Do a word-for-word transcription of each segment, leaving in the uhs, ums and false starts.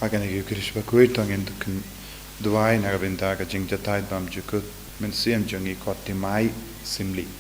Ha kane ka Ïukharist bakhuid to ngin duwai na ka bynta ka jingjatai bymjukut mynsiem jong i kot Timai Syiemlieh.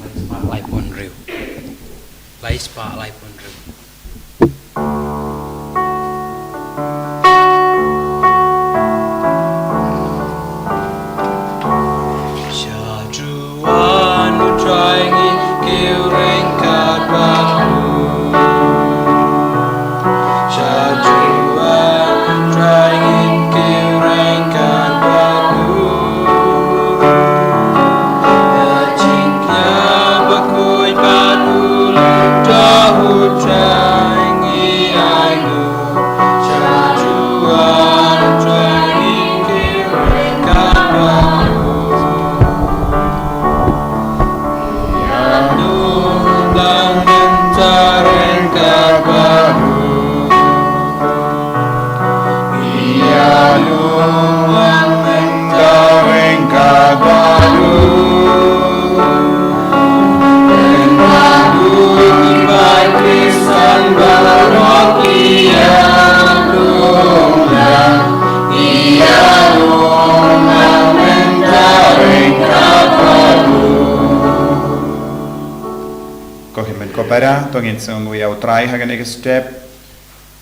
Lai spah laiphew hynriew. Lai spah laiphew hynriew. Sha juan u Trai ngin kiew ryngkat bad u. Sha juan u Trai ngin kiew ryngkat bad u. Ka jingkiew bakhuid bad u, to u Trai ngi ai nguh. Sha juan u Trai ngin kiew ryngkat bad u. Ïa lum lang mynta ryngkat bad u. Ïa lum lang mynta ryngkat bad u. Ryngkat bad u, ki bai Khristan baroh, ïa lum lang. Ïa lum lang mynta ryngkat bad u. Ko hynmen ko para, to ngin sngewnguh ïa u Trai ha kane ka step.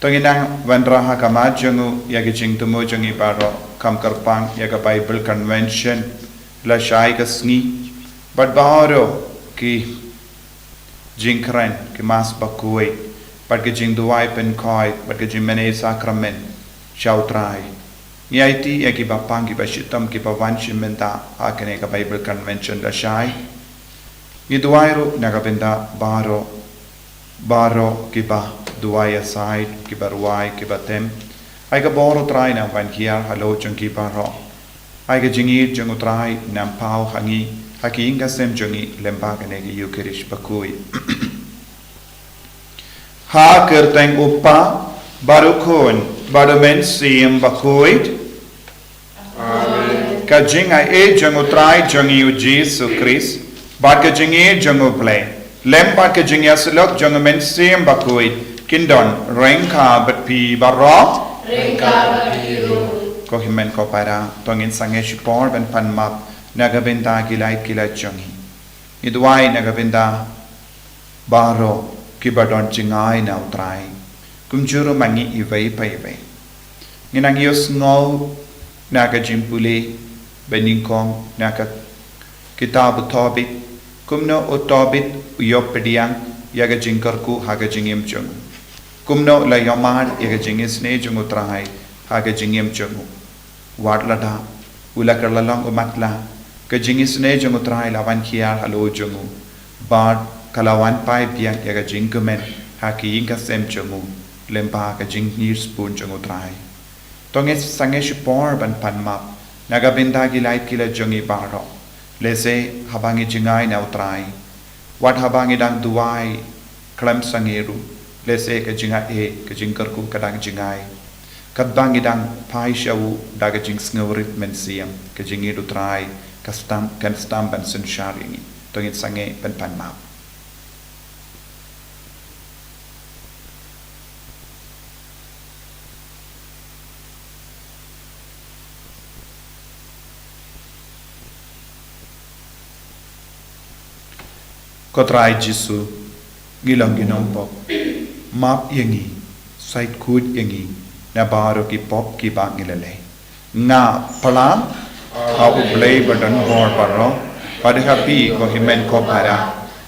To ngin nang wanrah ha khmat jong u ïa ki jingthmu jong ngi baroh, kham kyrpang ïa ka Bible Convention lashai ka sngi, bad baroh ki jingkren, ki Mass bakhuid, bad ki jingduwai pynkhuid, bad ki jingmane sakramen sha u Trai. Ngi aiti ïa kiba pang, kiba shitom, kiba wan shim bynta ha kane ka Bible Convention lashai. Ngi duwai ruh na ka bynta baroh, baroh kiba duwai ïasaid, kiba rwai, kiba tem. Ai ka bor u Trai nang wan hiar halor jong ki baroh. Ai ka jingïeit jong u Trai nang paw ha ngi, ha ki ïing ka sem jong ngi, lyngba kane ka Ïukharist bakhuid. Ha ka kyrteng u Kpa, bad u Khun, bad u Mynsiem Bakhuid. Amen. Ka jingaiei jong u Trai jong ngi u Jisu Khrist, bad ka jingïeit jong u Blei, lem bad ka jingïasyllok jong u Mynsiem Bakhuid, kin don ryngkat bad phi baroh. Ryngkat bad phi ruh. Ko hynmen ko para, to ngin sangeh shipor ban pan map na ka bynta ki lait ki lait jong ngi. Ngi duwai na ka bynta baroh kiba don jngai na u Trai, kumjuh ruh ma ngi iwei pa iwei. Ngin nang ïohsngew na ka jingpule banyngkong na ka kitab u Tobit, kumno u Tobit u ïoh pdiang ïa ka jingkyrkhu ha ka jingim jong u. Kumno u la ïohmad ïa ka jingisynei jong u Trai ha ka jingim jong u. Wat lada u la kylla long u matlah, ka jingisynei jong u Trai la wan hiar halor jong u, bad ka la wan paw biang ïa ka jingkmen ha ki ïing ka sem jong u, lyngba ka jingïasyllok jong u Trai. To ngin sangeh shipor ban pan map na ka bynta ki lait ki lait jong ngi baroh. Lehse haba ngi jngai na u Trai, wat haba ngi dang duwai khlem sangeh ruh, lehse ka jingaiei, ka jingkyrkhu ka dang jngai. Katba ngi dang phai sha u da ka jingsngewrit mynsiem, ka jingïeit u Trai ka sdang, kan sdang ban synshar ïa ngi. To ngin sangeh ban pan map. Ko Trai Jisu, ngi long ki nongpop. Map ïa ngi, sait khuid ïa ngi na baroh ki pop kiba ngi la leh. Nga phla ha u Blei ba don bor baroh, bad ha phi ko hynmen ko para,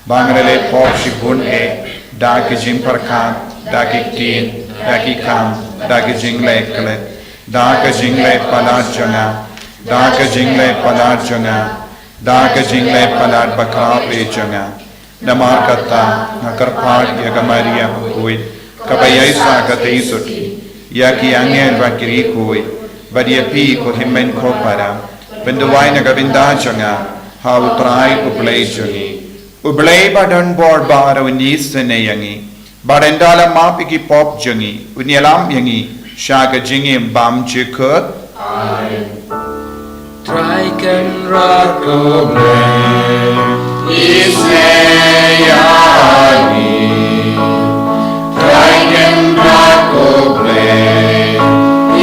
ba nga la leh pop shibun eh, da ki jingpyrkhat, da ki ktien, da ki kam, da ki jingleh klet, da ka jingleh palat jong nga, da ka jingleh palat jong nga, da ka jingleh palat bakhraw eh jong nga. Namar kata nga kyrpad ïa ka Maria bakhuid, kaba ïaishah katei suki, ïa ki angel bad ki riewkhuid, Bad ïa phi ko hynmen ko para, pynduwai na ka bynta jong nga ha U Trai U Blei jong ngi. U Blei ba don bor ba u isynei ïa ngi, ba un da la map ïa ki pop jong ngi, un ïalam ïa ngi sha ka jingim bymjukut. Amen. Trai Kynrad ko Blei, isynei ïa ngi. Trai Kynrad ko Blei,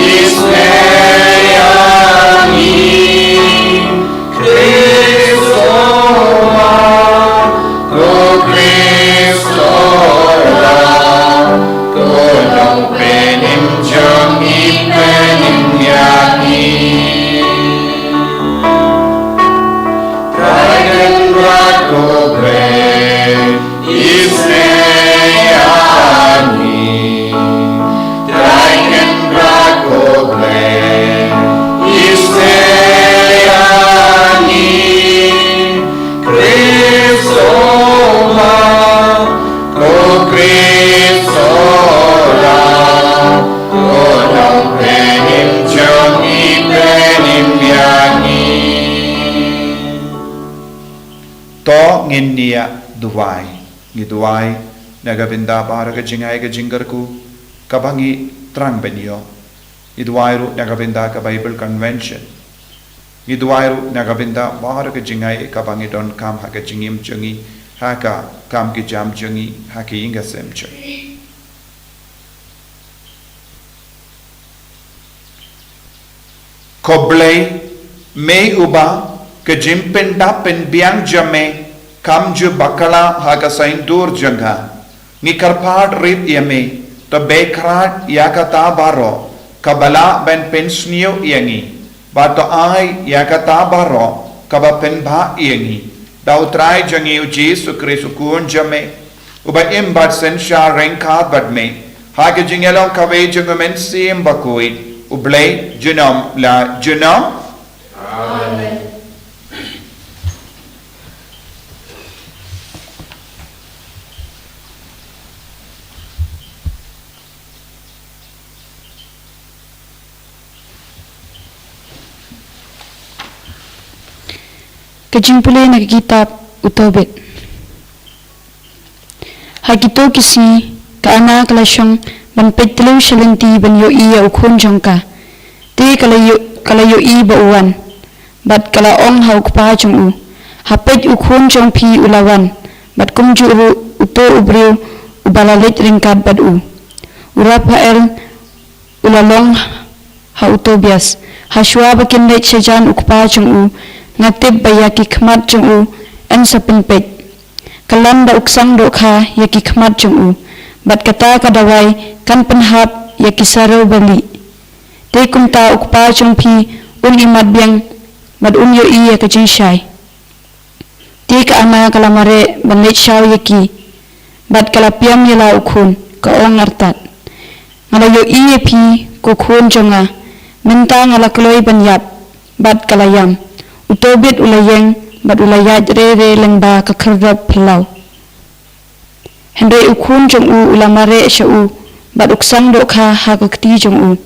isynei ïa ngi. Khrist o Mama, ko Khrist o Ram, ko Nongpynim jong ngi, pynim ïa ngi. Trai Kynrad ko Blei, isynei ïa ngi. Trai Kynrad ko Blei, isynei ïa ngi. Khrist o Mama, ko Khrist o Ram, ko Nongpynim jong ngi, pynim ïa ngi. To ngin ïa duwai. Ngi duwai na ka bynta baroh ka jingai ka jingkyrkhu kaba ngi thrang ban ïoh. Ngi duwai ruh na ka bynta ka Bible Convention. Ngi duwai ruh na ka bynta baroh ka jingai kaba ngi donkam ha ka jingim jong ngi, ha ka kam ka jam jong ngi, ha ka ïing ka sem jong ngi. Ko Blei, me uba ka jingpyndap pynbiang jong me kam ju bakla ha ka saiñdur jong nga. Ngi kyrpad rit ïa me, to beh kyrpad ïa kata baroh kaba lah ban pynsniew ïa ngi, bad to ai ïa kata baroh kaba pynbha ïa ngi, da U Trai jong ngi U Jisu Khrist U Khun jong me, uba im bad synshar ryngkat bad me ha ka jingïalong kawei jong U Mynsiem Bakhuid, U Blei junom la junom. Amen. Ka jingpule na ka kitab U Tobit. Ha kito ki sngi, ka Anna ka la shong ban peit tliw sha lynti ban ïohi ïa u khun jong ka. Te ka la ïoh-, ka la ïohi ba u wan, bad ka la ong ha u kpa jong u, ha peit, u khun jong phi u la wan, bad kumjuh ruh uto u briew uba la leit ryngkat bad u. U Raphael u la long ha u Tobias. Hashwa ba kin leit shajan u kpa jong u, nga tip ba ïa ki khmat jong u yn sa pynpeit. Kyllon da u ksang dohkha ïa ki khmat jong u, bad kata ka dawai kan pynhap ïa ki sarew balieh. Te kumta u kpa jong phi un ïohi mat biang, bad un ïohi ïa ka jingshai. Te ka Anna ka la mareh ban leit shaw ïa ki, bad ka la pynïap ïa la u khun, ka ong artat, nga la ïohi ïa phi ko khun jong nga, mynta nga la kloi ban ïap. Bad ka la ïam. U Tobit u la ïeng, bad u la ïaid re re lyngba ka khyrdop phyllaw. Hynrei u khun jong u u la mareh sha u, bad u ksang dohkha ha ka kti jong u.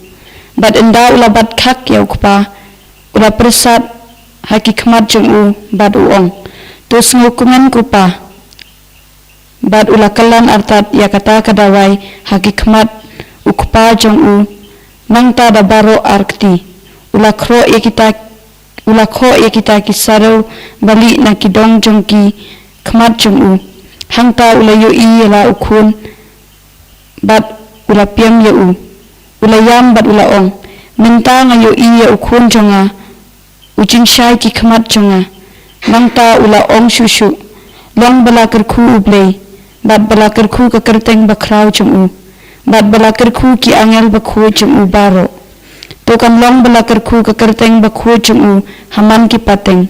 Bad ynda u la bat khak ïa u kpa, u la pyrsad ha ki khmat jong u, bad u ong, to sngewkmen ko pa. Bad u la kyllon artat ïa kata ka dawai ha ki khmat u kpa jong u, nangta da baroh ar kti. U la khroh ïa kita, u la khoh ïa kita ki sarew balieh na ki dong jong ki khmat jong u. Hangta u la ïohi ïa la u khun, bad u la pynïap ïa u. U la ïam bad u la ong, mynta nga ïohi ïa u khun jong nga, u jingshai ki khmat jong nga. Nangta u la ong shuh shuh, long ba la kyrkhu U Blei, bad ba la kyrkhu ka kyrteng bakhraw jong u, bad ba la kyrkhu ki angel bakhuid jong u baroh. To kan long ba la kyrkhu ka kyrteng bakhuid jong u ha man ki pateng.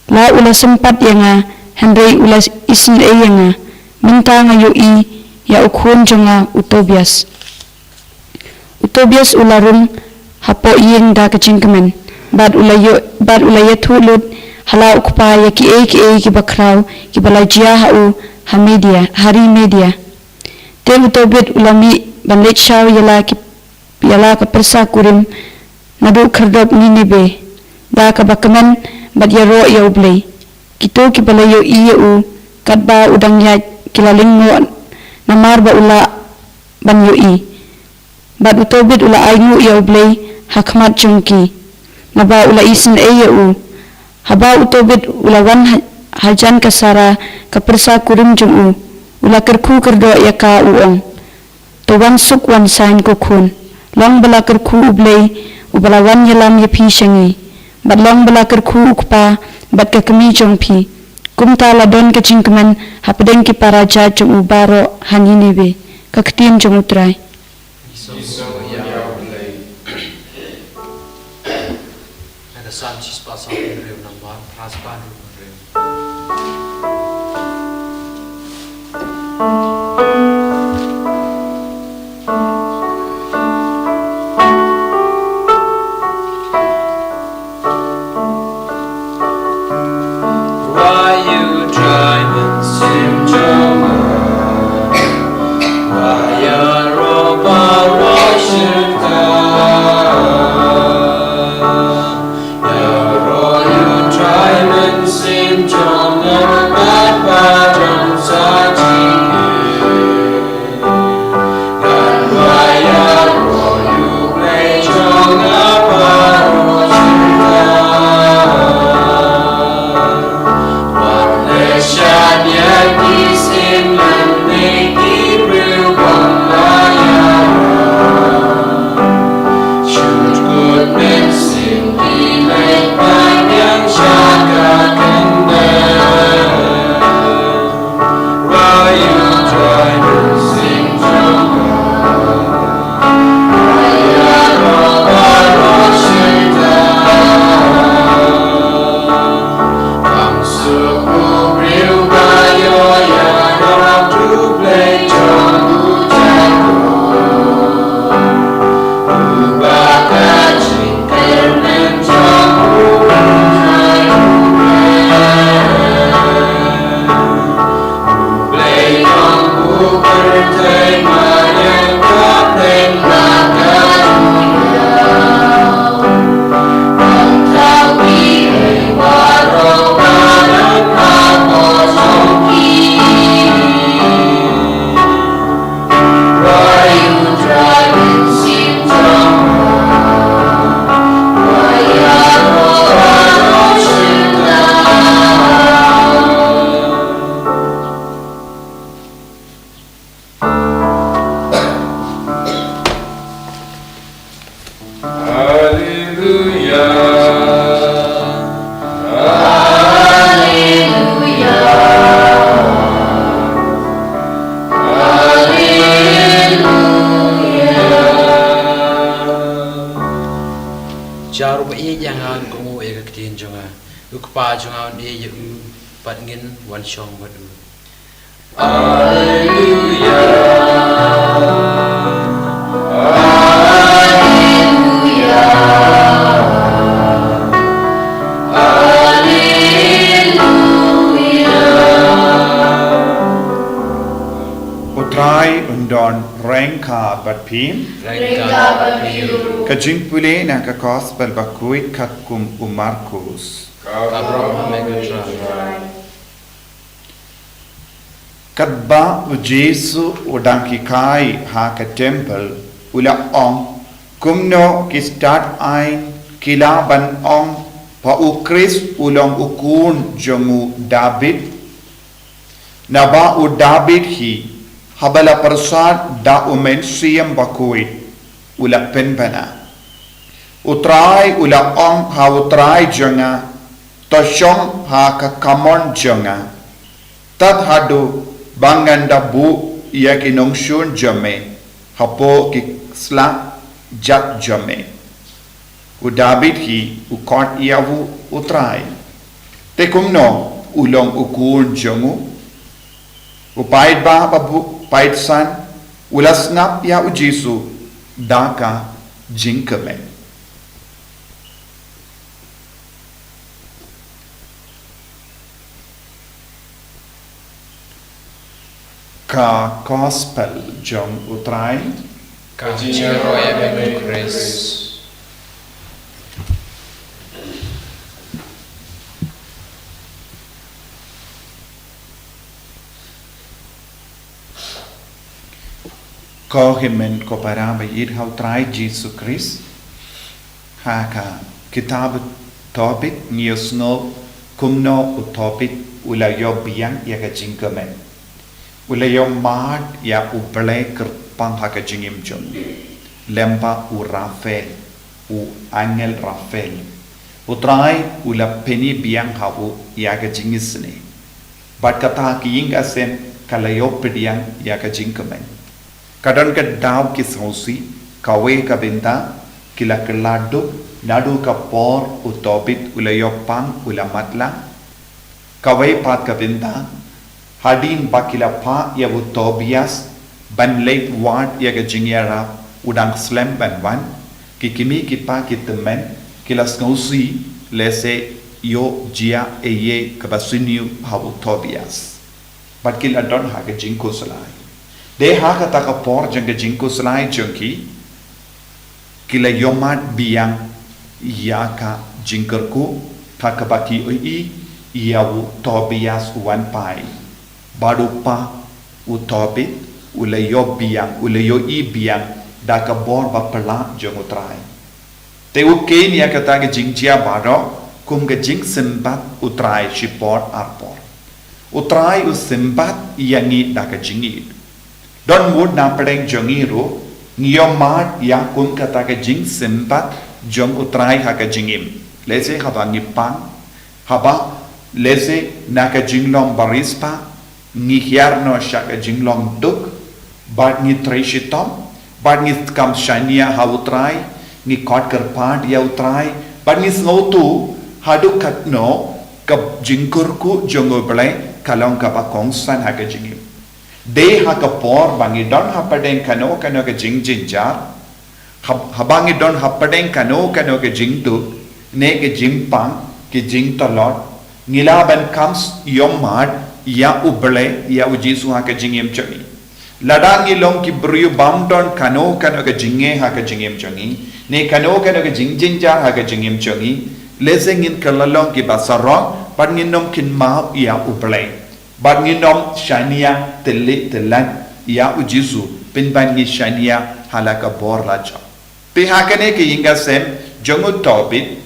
La u la sympat ïa nga, hynrei u la isynei ïa nga. Mynta nga ïohi ïa u khun jong nga u Tobias. U Tobias u la rung hapoh ïing da ka jingkmen, bad u la ïoh, bad u la ïathuh lut ha la u kpa ïa kiei kiei kiba khraw kiba la jia ha u ha Media, ha ri Media. Te u Tobit u la mih ban leit shaw ïa la ki ïa la ka pyrsa kurim naduh khyrdop Ninibe, la kaba kmen bad ïaroh ïa U Blei. Kito kiba la ïohi ïa u katba u dang ïaid ki la lyngngoh namar ba u lah ban ïohi. Bad u Tobit u la ainguh ïa U Blei ha khmat jong ki, naba u la isynei ïa u. Haba u Tobit u la wan ha, hajan ka Sara ka pyrsa kurim jong u, u la kyrkhu kyrdoh ïa ka, u ong, "To wan suk wan saiñ, ko khun. Long ba la kyrkhu U Blei uba la wan ïalam ïa phi sha ngi, bad long ba la kyrkhu u kpa bad ka kmie jong phi. Kumta la don ka jingkmen hapdeng ki para jait jong u baroh ha Ninibe." Ka ktien jong U Trai. Ngi sngewbha ïa U Blei. Na ka Salm shispah sawphew hynriew, nambar phra spah hynriew. Why you try and seem to know? Why you're over, why should I? Haleluya. Haleluya. Haleluya. Ïa ruh ba ïeit ïa nga, kohnguh ïa ka ktien jong nga. U Kpa jong nga un ïeit ïa u, bad ngin wan shong bad u. Alleluia. Alleluia. Alleluia. U Trai un don ryngkat bad phi. Ryngkat bad phi ruh. Ka jingpule na ka Gospel bakhuid katkum u Markus. Ka baroh me ko Trai. Katba u Jisu u dang hikai ha ka templ, u la ong, kumno ki stad aiñ ki lah ban ong ba u Khrist u long u khun jong u Dabid? Naba u Dabid hi, haba la pyrsad da u Mynsiem Bakhuid, u la pynbna. U Trai u la ong ha u Trai jong nga, to shong ha ka kamon jong nga, tad haduh ba ngan da buh ïa ki nongshun jong me hapoh ki sla jat jong me. U Dabid hi u khot ïa u, u Trai. Te kumno u long u khun jong u? U paidbah ba bun, paid san, u la sngap ïa u Jisu da ka jingkmen. Ka Gospel jong u Trai. Ka jingïaroh ïa me Khrist. Ko hynmen ko para ba ïeit ha u Trai Jisu Khrist, ha ka kitab Tobit ngi ïohsngew kumno u Tobit u la ïoh biang ïa ka jingkmen. U la ïoh mad ïa u Blei kyrpang ha ka jingim jong u. Lem bad u Raphael, u angel Raphael. U Trai u la pyni biang ha u ïa ka jingisynei. Bad kata ka ïing ka sem ka la ïoh pdiang ïa ka jingkmen. Ka don ka daw ki sngewsih, kawei ka bynta ki la kylla duk naduh ka por u Tobit u la ïoh pang u la matlah. Kawei pat ka bynta, hadien ba ki la phah ïa u Tobias ban leit wad ïa ka jingïarap, u dang slem ban wan, ki kmie ki kpa ki tymmen ki la sngewsih lehse ïoh jia ei ei kaba sniew ha u Tobias. Bad ki la don ha ka jingkhuslai. Dei ha kata ka por jong ka jingkhuslai jong ki, ki la ïoh mad biang ïa ka jingkyrkhu, ha kaba ki ïohi ïa u Tobias u wan phai. Bad u pa u Tobit u la ïoh biang, u la ïohi biang da ka bor ba phylla jong u Trai. Te u kheiñ ïa kata ka jingjia baroh kum ka jingsympat u Trai shipor arpor. U Trai u sympat ïa ngi da ka jingïeit. Don mut na pdeng jong ngi ruh ngi ïoh mad ïa kum kata ka jingsympat jong u Trai ha ka jingim. Lehse haba ngi pang, haba lehse na ka jinglong bariewspah, ngi hiar noh sha ka jinglong duk, bad ngi trei shitom, bad ngi kam shaniah ha u Trai, ngi khot kyrpad ïa u Trai, bad ngi sngewthuh haduh katno ka jingkyrkhu jong u Blei ka long kaba kongsan ha ka jingim. Dei ha ka por ba ngi don hapdeng kano kano ka jingjynjar, hab-, haba ngi don hapdeng kano kano ka jingduk ne ka jingpang, ka jingtlot, ngi lah ban kam s-, ïoh mad ïa u Blei, ïa u Jisu ha ka jingim jong ngi. Lada ngi long ki briew bym don kano kano ka jingeh ha ka jingim jong ngi, ne kano kano ka jingjynjar ha ka jingim jong ngi, lehse ngin kylla long kiba sarong, bad ngin ym kynmaw ïa u Blei. Bad ngin ym shaniah tylli tyllan ïa u Jisu, pynban ngi shaniah ha la ka bor la jong. Te ha kane ka ïing ka sem jong u Tobit,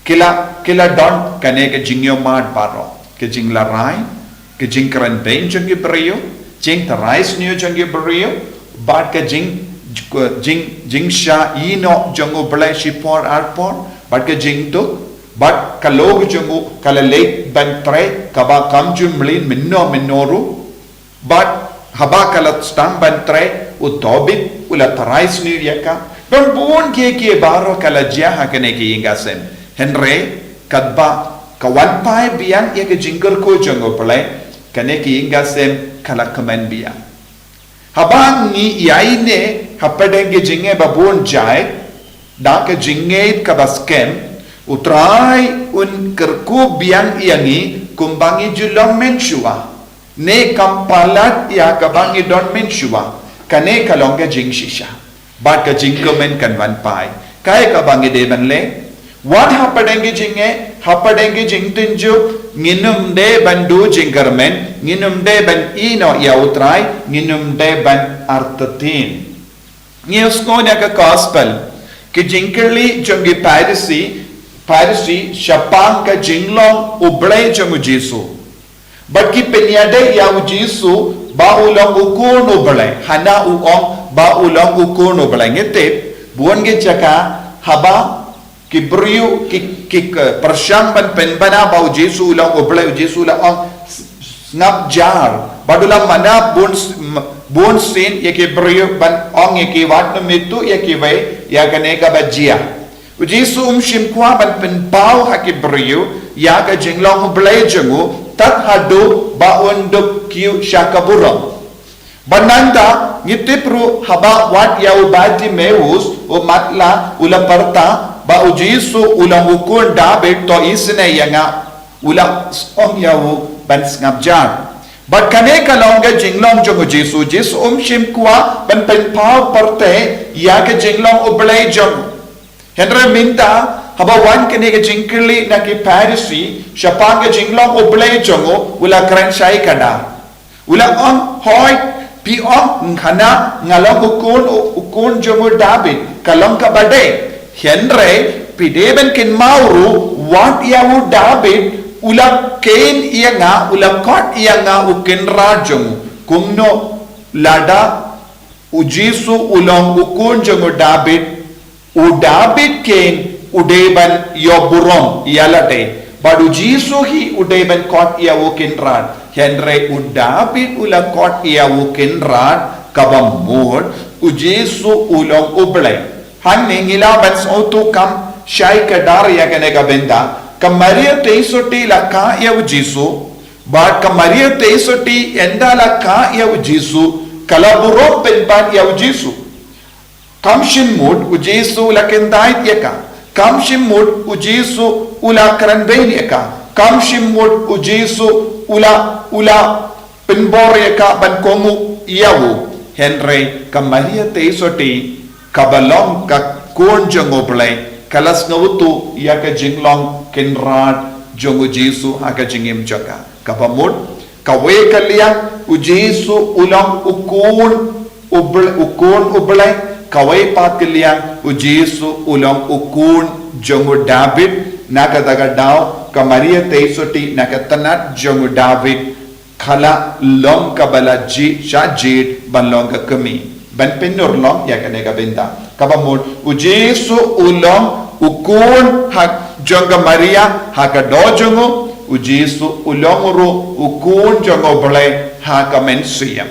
ki la, ki la don kane ka jingïoh mad baroh, ka jinglarai, ka jingkren beiñ jong ki briew, jingtharai sniew jong ki briew, bad ka jing, jing, jingshah ïehnoh jong u Blei shipor arpor, bad ka jingduk, bad ka lok jong u ka la leit ban trei kaba kam ju mlien mynno mynno ruh. Bad haba ka la sdang ban trei, u Tobit u la tharai sniew ïa ka. Don bun kiei kiei baroh ka la jia ha kane ka ïing ka sem. Hynrei katba ka wan phai biang ïa ka jingkyrkhu jong u Blei, kane ka ïing ka sem ka la kmen biang. Haba ngi ïaineh hapdeng ki jingeh ba bun jait, da ka jingngeit kaba skhem, u Trai un kyrkhu biang ïa ngi kumba ngi ju long mynshuwa, ne kam palat ïa kaba ngi don mynshuwa. Kane ka long ka jingshisha. Bad ka jingkmen kan wan phai. Kaei kaba ngi dei ban leh? Wat hapdeng ki jingeh, hapdeng ki jingtynjuh, ngin ym dei ban duh jingkyrmen, ngin ym dei ban ïehnoh ïa u Trai, ngin ym dei ban artatien. Ngi ïohsngew na ka gospel, ki jingkylli jong ki Pharisi, Pharisi shaphang ka jinglong u Blei jong u Jisu. Bad ki pynïadei ïa u Jisu ba u long u khun u Blei, hana u ong ba u long u khun u Blei. Ngi tip, bun ki jaka haba ki briew, ki, ki, ki pyrshang ban pynbna ba u Jisu u long u Blei, u Jisu u la ong, "Sngap jar." Bad u la manda bun s-, m-, bun sien ïa ki briew ban ong ïa ki, wat nym ïathuh ïa kiwei ïa kane kaba jia. U Jisu um shym kwah ban pynpaw ha ki briew ïa ka jinglong u Blei jong u, tad haduh ba un dup kiew sha ka burom. Bad nangta, ngi tip ruh haba wat ïa u Bartimeus, u matlah, u la pyrta ba u Jisu u long u khun David, to isynei ïa nga, u la ong ïa u ban sngap jar. Bad kane ka long ka jinglong jong u Jisu, Jisu um shym kwah ban pynpaw pyrthei ïa ka jinglong U Blei jong u. Hynrei mynta, haba wan kane ka jingkylli na ki Pharisi shaphang ka jinglong U Blei jong u, u la kren shai kdar. U la ong, hooid, phi ong, nga, nga long u khun, u khun jong u David, ka long kaba dei. Hynrei phi dei ban kynmaw ruh, wat ïa u David u la kheiñ ïa nga, u la khot ïa nga u Kynrad jong u. Kumno lada u Jisu u long u khun jong u David, u David keiñ u dei ban ïoh burom ïa lade, bad u Jisu hi u dei ban khot ïa u Kynrad. Hynrei u David u la khot ïa u Kynrad, kaba mut u Jisu u long U Blei. Hangne ngi lah ban sngewthuh kam shai kdar ïa kane ka bynta. Ka Maria Theisotti la kah ïa u Jisu, bad ka Maria Theisotti ynda la kah ïa u Jisu, ka la burom pynban ïa u Jisu. Kam shym mut u Jisu u la khyndai ïa ka. Kam shym mut u Jisu u la kren beiñ ïa ka. Kam shym mut u Jisu u la, u la pynbor ïa ka ban kohnguh ïa u. Hynrei ka Maria Theisotti, kaba long ka khun jong U Blei, ka la sngewthuh ïa ka jinglong Kynrad jong u Jisu ha ka jingim jong ka. Kaba mut, kawei ka liang u Jisu u long u khun U Blei, u khun U Blei, kawei pat ka liang u Jisu u long u khun jong u David. Na kata ka daw ka Maria Theisotti na ka tnat jong u David, ka la long kaba la jied, shah jied ban long ka kmie. Ban pynurlong ïa kane ka bynta, kaba mut u Jisu u long u khun ha jong ka Maria ha ka doh jong u, u Jisu u long ruh u khun jong U Blei ha ka mynsiem.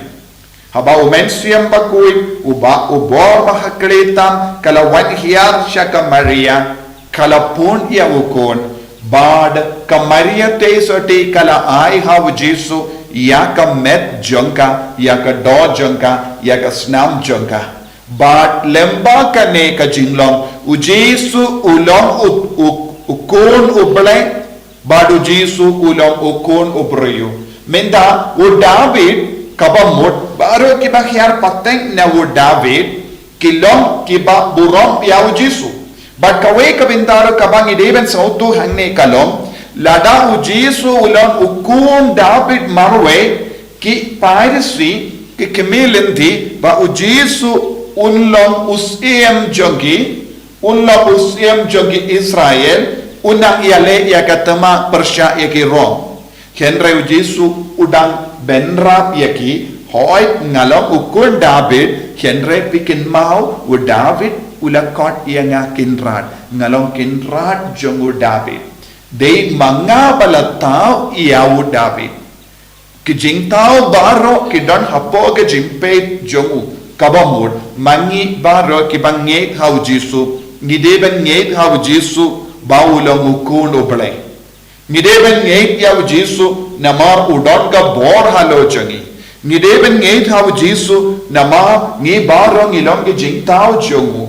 Haba u Mynsiem Bakhuid, uba u bor ba ha khlieh tam, ka la wan hiar sha ka Maria, ka la pun ïa u khun, bad ka Maria Theisotti ka la ai ha u Jisu ïa ka met jong ka, ïa ka doh jong ka, ïa ka snam jong ka. Bad lyngba kane ka jinglong, u Jisu u long u, u, u khun U Blei, bad u Jisu u long u khun u briew. Mynta u David, kaba mut baroh kiba hiar pateng na u David, ki long kiba burom ïa u Jisu. Bad kawei ka bynta ruh kaba ngi dei ban sngewthuh hangne ka long, lada u Jisu u long u khun David marwei, ki Pharisi ki khmih lynti ba u Jisu un long u Syiem jong ki, un long u Syiem jong ki Israel, un nang ïaleh ïa ka thma pyrshah ïa ki Rom. Hynrei u Jisu u dang bynrap ïa ki, hooid nga long u khun David, hynrei phi kynmaw u David u la khot ïa nga Kynrad, nga long Kynrad jong u David. Dei ma nga ba la thaw ïa u David. Ki jingthaw baroh ki don hapoh ka jingpeit jong u, kaba mut ma ngi baroh kiba ngeit ha u Jisu, ngi dei ban ngeit ha u Jisu ba u long u khun U Blei. Ngi dei ban ngeit ïa u Jisu namar u don ka bor halor jong ngi. Ngi dei ban ngeit ha u Jisu namar ngi baroh ngi long ki jingthaw jong u.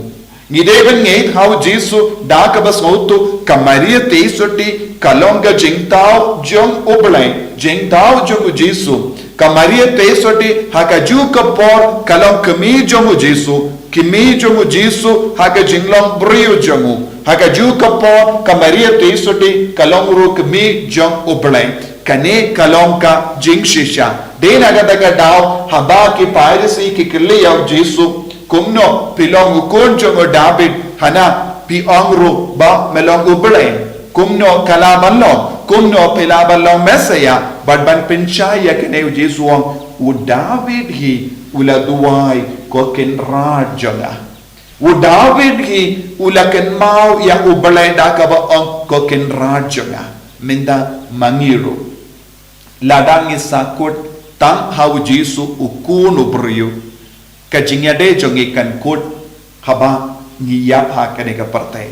Ngi dei ban ngeit ha u Jisu da kaba sngewthuh ka Maria Theisotti ka long ka jingthaw jong U Blei, jingthaw jong u Jisu. Ka Maria Theisotti ha kajuh ka por ka long kmie jong u Jisu, kmie jong u Jisu ha ka jinglong briew jong u. Ha kajuh ka por ka Maria Theisotti ka long ruh kmie jong U Blei. Kane ka long ka jingshisha. Dei na kata ka daw haba ki Pharisi ki kylli ïa u Jisu, kumno phi long u khun jong u David, hana phi ong ruh ba me long U Blei? Kumno ka lah ban long? Kumno phi lah ban long Messiah? Bad ban pynshai ïa kane u Jisu u ong, u David hi u la duwai, ko Kynrad jong nga. U David hi u la kynmaw ïa U Blei da kaba ong, ko Kynrad jong nga. Mynta ma ngi ruh, lada ngi sa kut tang ha u Jisu u khun u briew, ka jingïadei jong ngi kan kut haba ngi ïap ha kane ka pyrthei.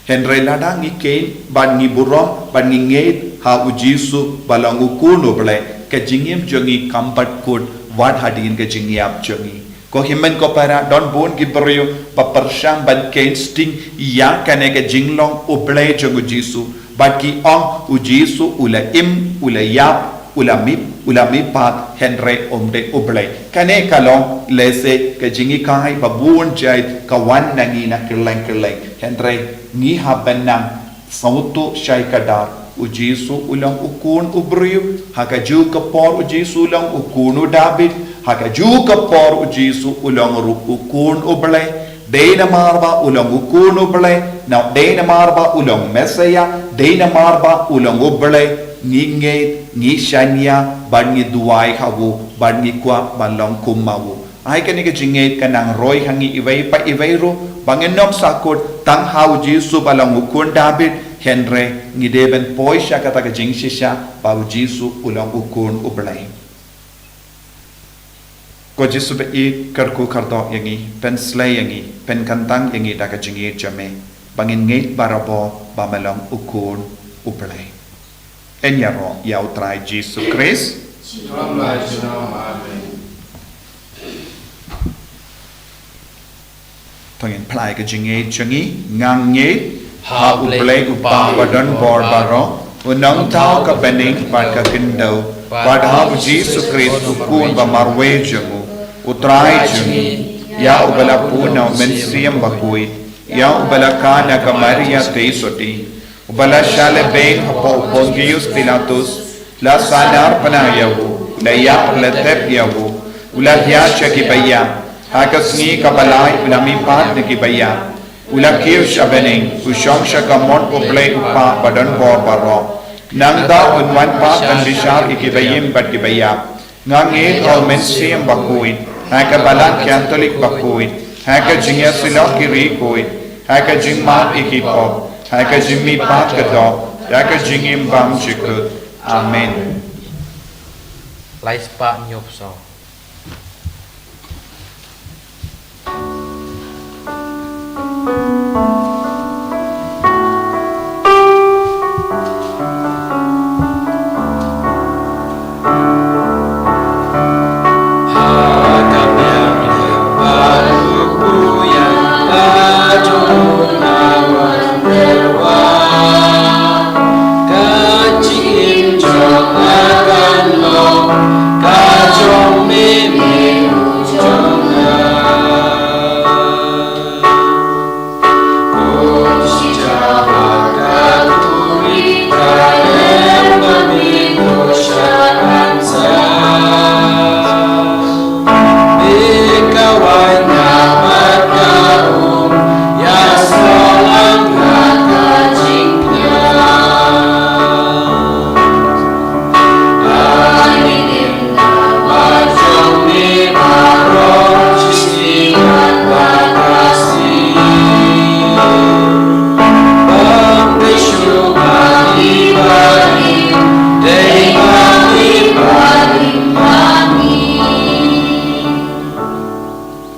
Hynrei lada ngi kheiñ bad ngi burom bad ngi ngeit ha u Jisu ba long u khun u Blei, ka jingim jong ngi kam pat kut wat hadien ka jingïap jong ngi. Ko hynmen ko para, don bun ki briew ba pyrshang ban kheiñ sting ïa kane ka jinglong U Blei jong u Jisu. Bad ki ong u Jisu u la im, u la ïap, u la mih, u la mihpat, hynrei um dei U Blei. Kane ka long lehse ka jinghikai ba bun jait ka wan na ngi na kylleng kylleng. Hynrei ngi hap ban nang sngewthuh shai kdar, U Jisu u long U Khun u briew. Ha kajuh ka por U Jisu u long U Khun u Dabid. Ha kajuh ka por U Jisu u long ruh U Khun U Blei. Dei namar ba u long U Khun U Blei, na dei namar ba u long Messiah, dei namar ba u long U Blei, ngi ngeit, ngi shaniah, bad ngi duwai ha u, bad ngi kwah ban long kum ma u. Ai kane ka jingngeit ka nang roi ha ngi iwei pa iwei ruh, ba ngin ym sahkut tang ha U Jisu ba long U Khun Dabid, hynrei ngi dei ban poi sha kata ka jingshisha ba U Jisu u long U Khun U Blei. Ko Jisu ba ïeit, kyrkhu kyrdoh ïa ngi, pynslei ïa ngi, pynkyntang ïa ngi da ka jingïeit jong me, ba ngin ngeit barabor ba me long U Khun U Blei. Yn ïaroh ïa U Trai Jisu Khrist. Amen. To ngin pynlait ka jingngeit jong ngi. Nga ngeit ha U Blei U Kpa ba don bor baroh, U Nongthaw ka bneng bad ka khyndew, bad ha U Jisu Khrist U Khun ba marwei jong u, U Trai jong ngi, ïa uba la pun na U Mynsiem Bakhuid, ïa uba la khad na ka Maria Theisotti, uba la shah lehbeiñ hapoh u Pontius Pilatus, la sahnarphna ïa u, la ïap la thep ïa u, u la hiar sha kiba ïap, ha ka sngi kaba lai u la mihpat na kiba ïap, u la kiew sha bneng, u shong sha kamon U Blei U Kpa ba don bor baroh. Nangta un wan pat ban bishar ïa kiba im bad kiba ïap. Nga ngeit ha U Mynsiem Bakhuid, ha ka Balang Katholik Bakhuid, ha ka jingïasyllok ki riewkhuid, ha ka jingmap ïa ki pop, ha ka jingmihpat ka doh, ha ka jingim bymjukut. Amen. Lai spah hynñiew phew saw.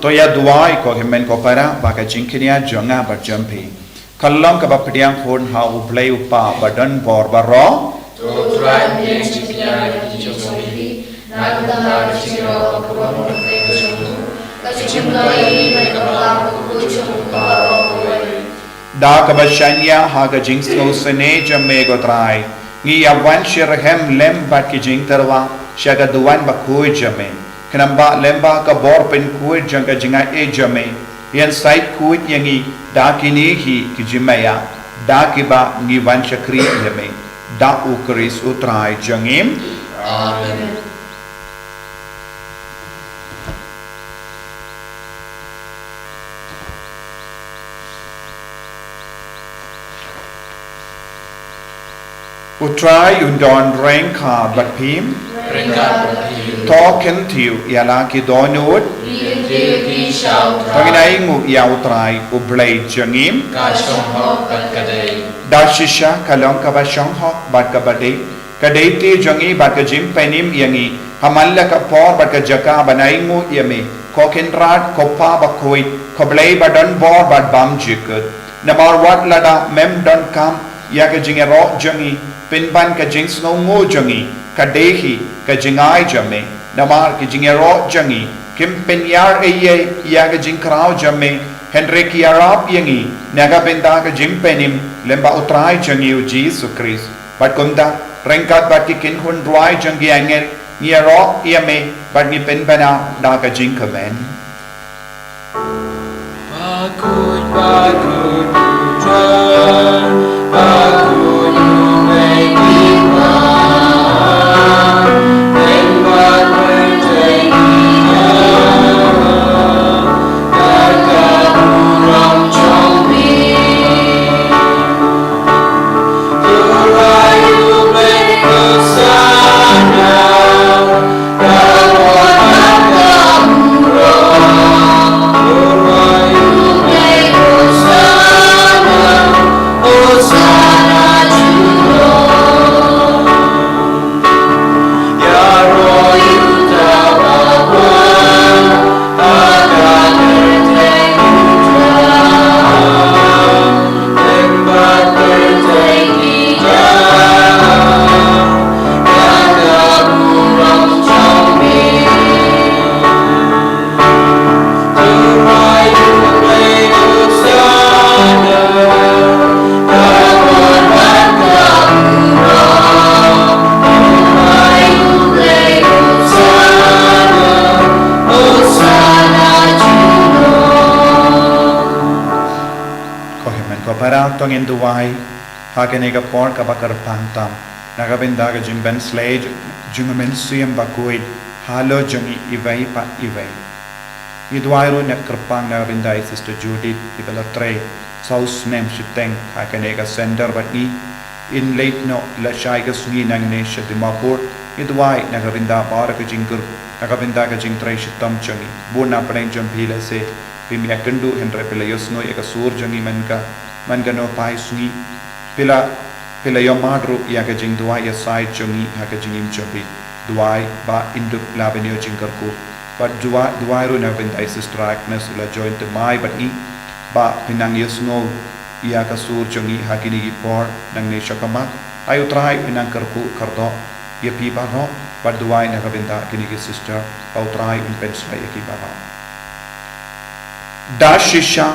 To ïa duwai ko hynmen ko para, ba ka jingkñia jong nga bad jong phi kan long kaba pdiang khun ha U Blei U Kpa ba don bor baroh. To Trai, pdiang jingkñia ïa ki jong phi, na ka bynta ka jingïaroh ka burom U Blei ka jong u, ka jingmyntoi ïa ngi na ka bynta ka jong u baroh kawei. Da kaba shaniah ha ka jingsngewsynei jong me ko Trai, ngi ïa wan shitrhem lem bad ki jingtyrwa sha ka duwan bakhuid jong me. Khnang ba lem bad ka bor pynkhuid jong ka jingaiei jong me, yn sait khuid ïa ngi da kine hi ki jingmaïa, da kiba ngi wan shakri ïa me. Da U Khrist U Trai jong ngi. Amen. U Trai un don ryngkat bad phi. Ryngkat bad phi. To kyntiew ïa la ki dohnud. Ngi kyntiew ïa phi sha U Trai. To ngin ainguh ïa U Trai U Blei jong ngi. Ka shong hok bad ka dei. Da shisha ka long kaba shong hok bad kaba dei, ka dei te jong ngi bad ka jingpynim ïa ngi ha man la ka por bad ka jaka ban ainguh ïa me, ko Kynrad, ko Pa bakhuid, ko Blei ba don bor bad bymjukut. Namar wat lada mem donkam ïa ka jingïaroh jong ngi, pynban ka jingsngewnguh jong ngi ka dei hi ka jingai jong me. Namar ki jingïaroh jong ngi kim pynïar ei ei ïa ka jingkraw jong me, hynrei ki ïarap ïa ngi na ka bynta ka jingpynim lem bad U Trai jong ngi U Jisu Khrist. Bad kumta, Ryngkat bad ki kynhun rwai jong ki angel, ngi ïaroh ïa me bad ngi pynbna da ka jingkmen. Ko hynmen ko para, to ngin duwai ha kane ka por kaba kyrpang tam na ka bynta ka jingpynsleh jong u Mynsiem Bakhuid halor jong ngi iwei pa iwei. Ngi duwai ruh na kyrpang na ka bynta i Sister Judith iba la trei saw snem shiteng ha kane ka center bad ngi. In leit noh lashai ka sngi nangne sha Dimapur. Ngi duwai na ka bynta baroh ka jingkyrkhu, na ka bynta ka jingtrei shitom jong ngi. Bun na pdeng jong phi lehse phim ïakynduh hynrei phi la ïohsngew ïa ka sur jong ngi man ka, man kano pa i sngi. Phi la, phi la ïohmad ruh ïa ka jingduwai ïasaid jong ngi ha ka jingim jong phi. Duwai ba in dup la ban ïoh jingkyrkhu. Bad duwai, duwai ruh na ka bynta i Sister Agnes u la join thymmai bad ngi ba phin nang ïohsngew ïa ka sur jong ngi ha kine ki por nangne shakhmat. Ai U Trai un nang kyrkhu kyrdoh ïa phi baroh bad duwai na ka bynta kine ki sister ba U Trai un pynsleh ïa ki baroh. Da shisha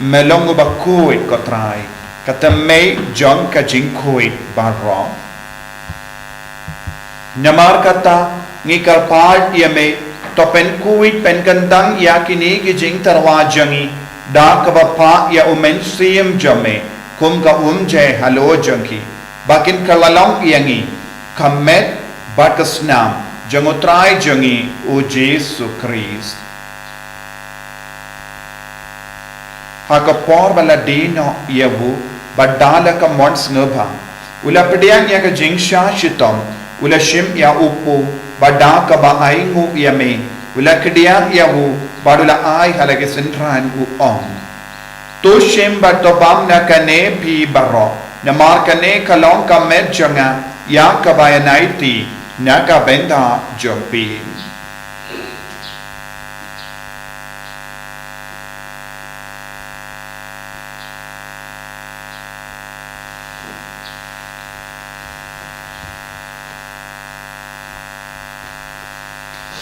me long uba khuid ko Trai, ka thymmei jong ka jingkhuid baroh. Namar kata ngi kyrpad ïa me, to pynkhuid pynkyntang ïa kine ki jingtyrwa jong ngi da kaba phah ïa u Mynsiem jong me kum ka umjai halor jong ki, ba kin kylla long ïa ngi ka met bad ka snam jong U Trai jong ngi U Jisu Khrist. Ha ka por ba la die noh ïa u, bad da la ka mon sngewbha, u la pdiang ïa ka jingshah shitom, u la shim ïa u paw, bad da kaba ainguh ïa me, u la kdiah ïa u, bad u la ai ha la ki synran u ong: To shim bad to bam na kane phi baroh, namar kane ka long ka met jong nga, ïa kaba ïanaiti na ka bynta jong phi.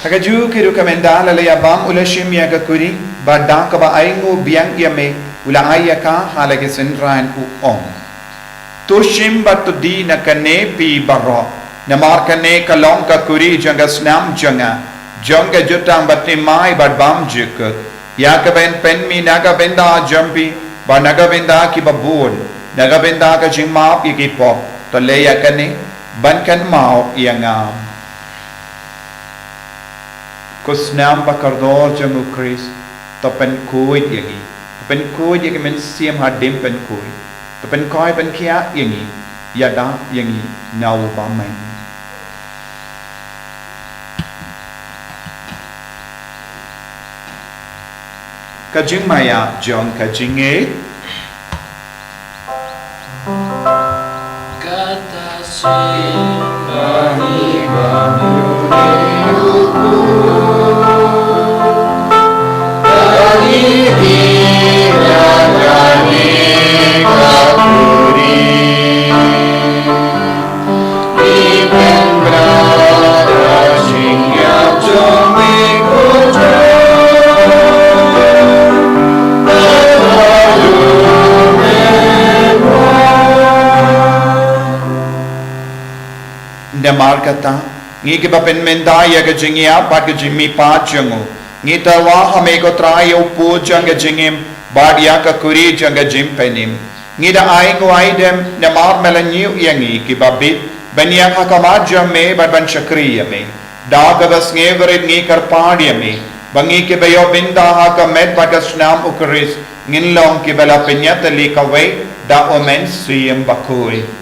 Ha kajuh ka rukom ynda la ïa bam u la shim ïa ka kuri, bad da kaba ainguh biang ïa me, u la ai ïa ka ha la ki synran u ong: To shim bad to die na kane phi baroh, namar kane ka long ka kuri jong ka snam jong nga, jong ka jutang bathymmai bad bymjukut, ïa kaba yn pynmih na ka bynta jong phi bad na ka bynta kiba bun, na ka bynta ka jingmap ïa ki pop. To leh ïa kane ban kynmaw ïa nga. Ko snam ba kordor jong U Khrist, to pynkhuid ïa ngi, to pynkhuid ïa ki mynsiem hadien pynkhuid, to pynkhuid pynkhiah ïa ngi, ïada ïa ngi na u bymman. Ka jingmaïa jong ka jingngeit. Kata, ngi kiba pynmynta ïa ka jingïap bad ka jingmihpat jong u, ngi tyrwa ha me ko Trai ïa u pud jong ka jingim bad ïa ka kuri jong ka jingpynim. Ngi da ai nguaidem namar me la ñiew ïa ngi kiba bit ban ïeng ha khmat jong me bad ban shakri ïa me. Da kaba sngewrit ngi kyrpad ïa me ba ngi kiba ïoh bynta ha ka met bad ka snam u Khrist ngin long kiba la pynïatylli kawei da u Mynsiem Bakhuid.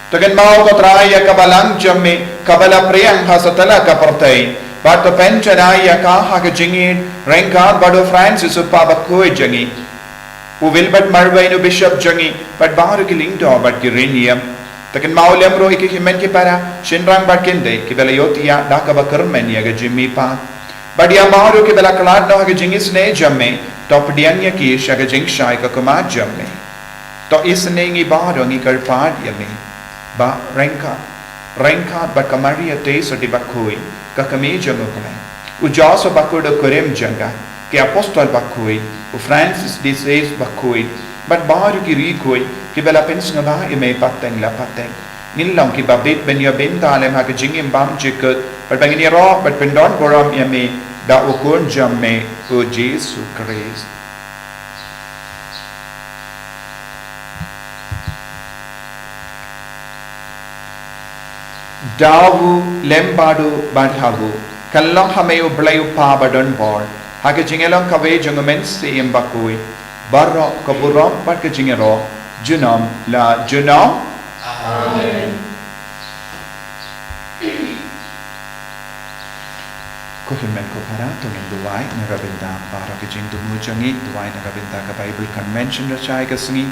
To kynmaw ko Trai ïa ka balang jong me kaba la phriang ha satlak ka pyrthei, bad to pynshai ïa ka ha ka jingïeit ryngkat bad u Francis u Papa bakhuid jong ngi, u Wilbert Marwein u Bishop jong ngi bad baroh ki lyngdoh bad ki riewniam. To kynmaw lem ruh ïa ki hynmen ki para, shynrang bad kynthei kiba la ïohthiah da kaba kyrmen ïa ka jingmihpat. Bad ïa baroh kiba la khlad noh ha ka jingisynei jong me, to pdiang ïa ki sha ka jingshai ka khmat jong me. To isynei ngi baroh ngi kyrpad ïa me ba ryngkat, ryngkat bad ka Maria Theisotti bakhuid, ka kmie jong u Blei, u Joseph bakhuid u kurim jong ka, ki apostol bakhuid, u Francis de Sales bakhuid, bad baroh ki riewkhuid kiba la pynsngewbha ïa me pateng la pateng, ngin long kiba bit ban ïoh bynta lem ha ka jingim bymjukut, bad ba ngin ïaroh bad pyndonburom ïa me da u Khun jong me u Jisu Khrist. Da u lem bad u bad ha u, kan long ha me u Blei u Kpa badonbor, ha ka jingïalong kawei jong u Mynsiem Bakhuid, baroh ka burom bad ka jingïaroh junom la junom. Amen. Ko hynmen ko para, to ngin duwai na ka bynta baroh ki jingthmu jong ngi, duwai na ka bynta ka Bible Convention Rashai ka sngi,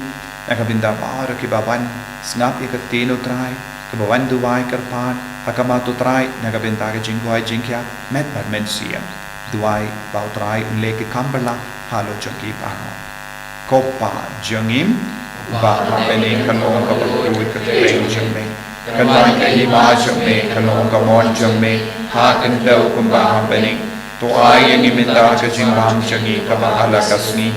na ka bynta baroh kiba wan sngap ïa ka ktien u Trai, kiba wan duwai kyrpad ha khmat u Trai, na ka bynta ka jingkoit jingkhiah met bad mynsiem. Duwai ba u Trai un leh ki kam ba la halor jong ki baroh. Ko Pa jong ngi ba ha bneng, kan long ka bakhuid ka kyrteng jong me, kan wan ka hima jong me, kan long ka mon jong me ha khyndew kumba ha bneng. To ai ïa ngi mynta ka jingbam jong ngi kaba ha la ka sngi,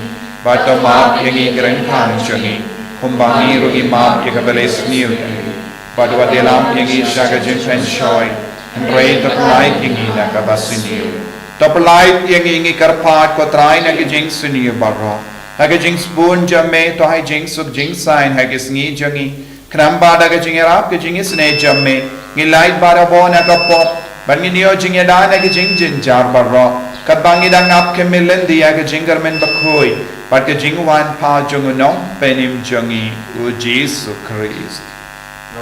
bad to map ïa ngi ki ryngkang jong ngi, kumba ngi ruh ngi map ïa kiba la sniew ïa ngi. Bad wat ïalam ïa ngi sha ka jingpynshoi, hynrei to pyllait ïa ngi na kaba sniew. To pyllait ïa ngi, ngi kyrpad ko Trai, na ki jingsniew baroh. Ha ka jingsbun jong me to ai jingsuk jingsaiñ ha ki sngi jong ngi. Khnang ba da ka jingïarap ka jingisynei jong me, ngin lait barabor na ka pop, bad ngin ïoh jingïada na ki jingjynjar baroh, katba ngi dang ap khmih lynti ïa ka jingkyrmen bakhuid bad ka jingwan pat jong u Nongpynim jong ngi u Jisu Khrist.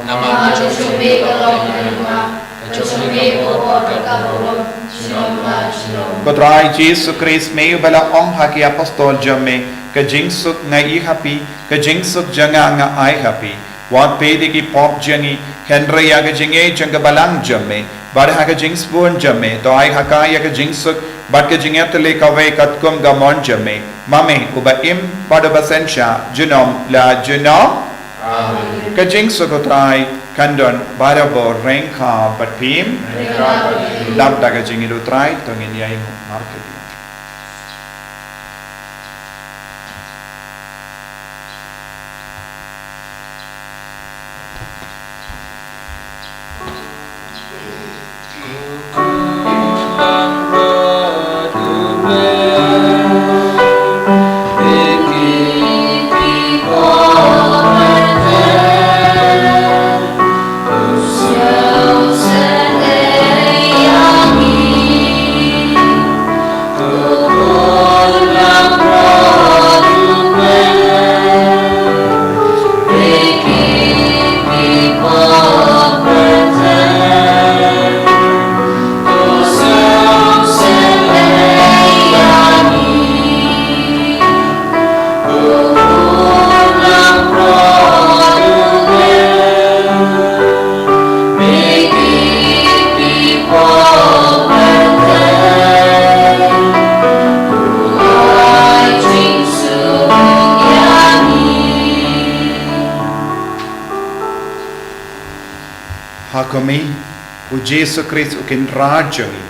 Namar ka jong me ka long ka ryngkat, ka jong me ka or bad ka burom, junom la junom. Ko Trai Jisu Khrist, me uba la ong ha ki apostol jong me, ka jingsuk nga ai ha phi, ka jingsuk jong nga nga ai ha phi. Wat peit ïa ki pop jong ngi, hynrei ïa ka jingïeit jong ka balang jong me, bad ha ka jingsbun jong me to ai ha ka ïa ka jingsuk bad ka jingïatylli kawei katkum ka mon jong me, ma me uba im bad uba synshar junom la junom. Amen. Ka jingsuk u Trai kan don barabor ryngkat bad phi. Ryngkat bad phi. Dap da ka jingïeit u Trai to ngin ïai markylliang. Ha khmih, u Jisu Khrist u Kynrad jong ngi.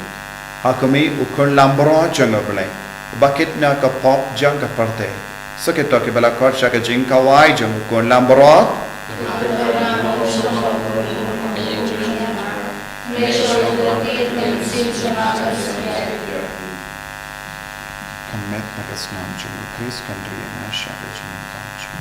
Ha khmih, u Khun Langbrot jong u Blei, uba kit na ka pop jong ka pyrthei. Sa kito kiba la khot sha ka jingkhawai jong u Khun Langbrot. Ka met na ka snam jong U Khrist kan ri ïa nga sha ka jingdonkam jong u.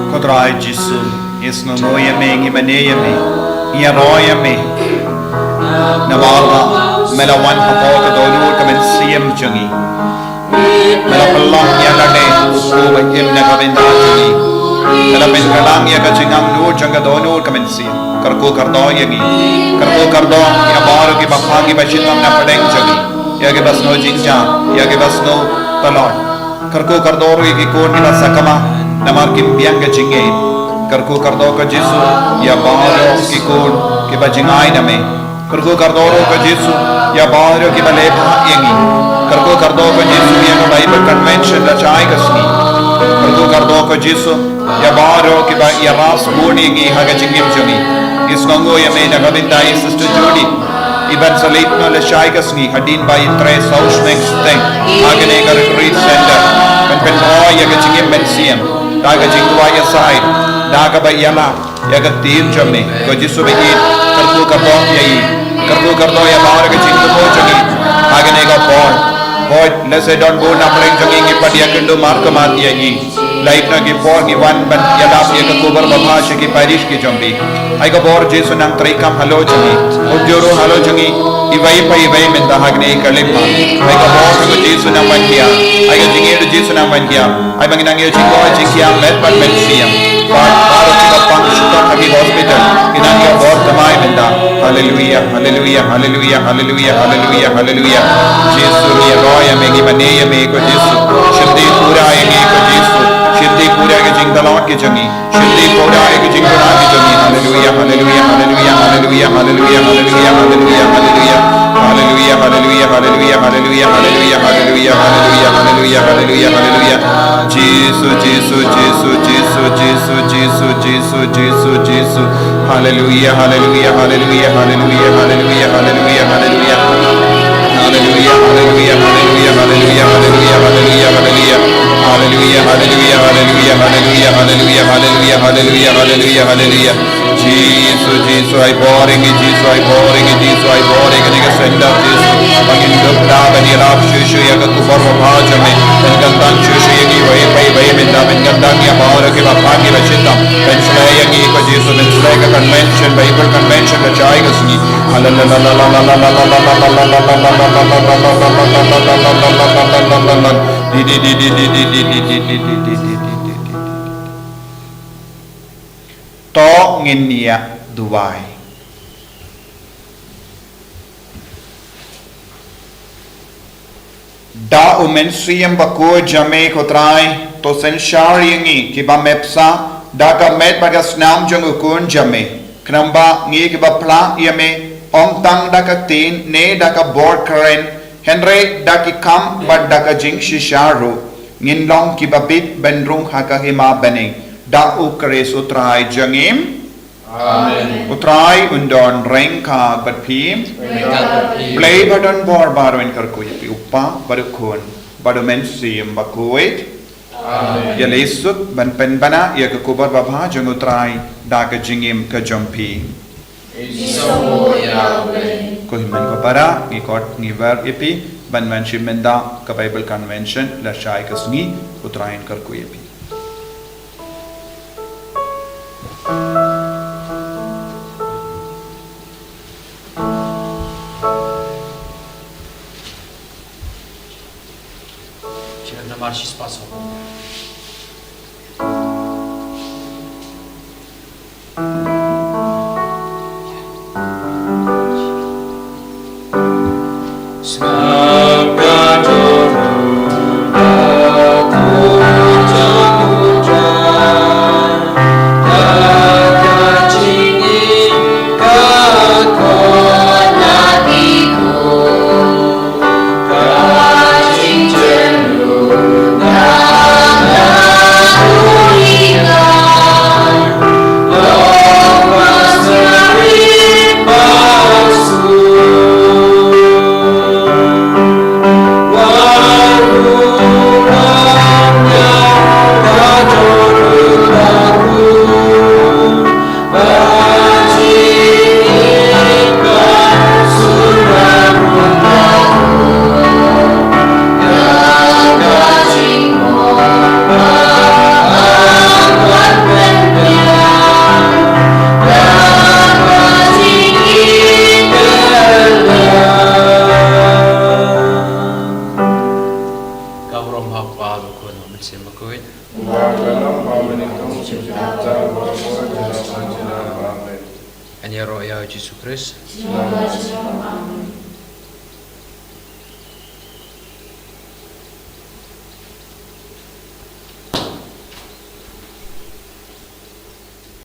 Ko Trai Jisu, ngi sngewnguh ïa me, ngi mane ïa me, ngi ïaroh ïa me. Namar ba me la wan hapoh ka dohnud ka mynsiem jong ngi. Me la pynlong ïa kane u kpu ba im na ka bynta jong ngi. Me la pynkylla ïa ka jingangnud jong ka dohnud ka mynsiem. Kyrkhu kyrdoh ïa ngi. Kyrkhu kyrdoh ïa baroh kiba phah, kiba shiteng na pdeng jong ngi. Ïa kiba sngew jingjia, ïa kiba sngew tlot. Kyrkhu kyrdoh ruh ïa ki khun kiba sakma namar kim biang ka jingngeit. Kyrkhu kyrdoh ko Jisu ïa baroh ki khun kiba jingai na me. Kyrkhu kyrdoh ruh ko Jisu ïa baroh kiba leh bha ïa ngi. Kyrkhu kyrdoh ko Jisu ïa ka Bible Convention lashai ka sngi. Kyrkhu kyrdoh ko Jisu ïa baroh kiba ïarap sbun ïa ngi ha ka jingim jong ngi. Ngi sngewnguh ïa me na ka bynta i Sister Judy, iban sa leit noh lashai ka sngi hadien ba i trei saw snem shiteng ha kane ka Retreat Center ban pynroi ïa ka jingim mynsiem da ka jingduwai ïasaid, da kaba ïalap ïa ka ktien jong me. Ko Jisu ba ïeit, kyrkhu kyrdoh ïa i. Kyrkhu kyrdoh ïa baroh ka jingthmu jong i ha kane ka por. Hooid, lehse don bun na pdeng jong i kiba ïakynduh markhmat ïa i. La ïoh na ki por ngi wan ban ïalap ïa ka khubor babha sha ki parish ki jong phi. Ai ka bor Jisu nang treikam halor jong i. Umjuh ruh halor jong i iwei pa iwei mynta ha kane ka lympat. Ai ka bor jong Jisu nang wan khia. Ai ka jingïeit Jisu nang wan khia. Ai ba ngin nang ïoh jingkoit jingkhiah met bad mynsiem. Bad baroh kiba pang shitom ha ki hospital, ngin nang ïoh bor thymmai mynta. Haleluia, haleluia, haleluia, haleluia, haleluia, haleluia. Jisu, ngi ïaroh ïa me, ngi mane ïa me ko Jisu. Shim dei pura ïa ngi ko Jisu. Shim dei pura ïa ka jingtlot ka jong ngi. Shim dei pura ïa ka jingkyrkhu ka jong ngi. Haleluia, haleluia, haleluia, haleluia, haleluia, haleluia, haleluia, haleluia. Haleluia, haleluia, haleluia, haleluia, haleluia, haleluia, haleluia, haleluia, haleluia. Jisu, Jisu, Jisu, Jisu, Jisu, Jisu, Jisu, Jisu. Haleluya, haleluya, haleluya, haleluya, haleluya, haleluya, haleluya. Haleluya, haleluya, haleluya, haleluya, haleluya, haleluya, haleluya. Haleluya, haleluya, haleluya, haleluya, haleluya, haleluya, haleluya, haleluya, haleluya. Jisu, Jisu, ai bor ïa ngi, Jisu, ai bor ïa ngi, Jisu, ai bor ïa kane ka sender, Jisu. Ba ngin dup da ban ïarap shuh shuh ïa ka khubor babha jong me. Pynkyntang shuh shuh ïa ngi, wei pa wei, mynta pynkyntang ïa baroh kiba pan, kiba shitom. Pynshlei ïa ngi ko Jisu, pynshlei ka convention, Bible convention ka jai ka sngi. Di, di, di. To ngin ïa duwai. Da u Mynsiem Bakhuid jong me ko Trai, to synshar ïa ngi kiba me bsa da ka met bad ka snam jong u Khun jong me. Khnang ba ngi kiba phla ïa me, ym tang da ka ktien ne da ka bor kren, hynrei da ki kam bad da ka jingshisha ruh, ngin long kiba bit ban rung ha ka hima bneng. Da u Khrist u Trai jong ngi. Amen. U Trai un don ryngkat bad phi. Ryngkat bad phi. Blei ba don bor baroh un kyrkhu ïa phi, u Kpa bad u Khun bad u Mynsiem Bakhuid. Amen. Ïa lei suk ban pynbna ïa ka khubor babha jong u Trai da ka jingim ka jong phi. Ngi sngewbha ïa u Blei. Ko hynmen ko para, ngi khot ngi wer ïa phi ban wan shim mynta ka Bible Convention la shai ka sngi. U Trai un kyrkhu ïa phi. Sha namar shi spah sawphew. Ka burom ha u Kpa, ha u Khun, ha u Mynsiem Bakhuid. Ngan ïaroh ïa u Jisu Khrist.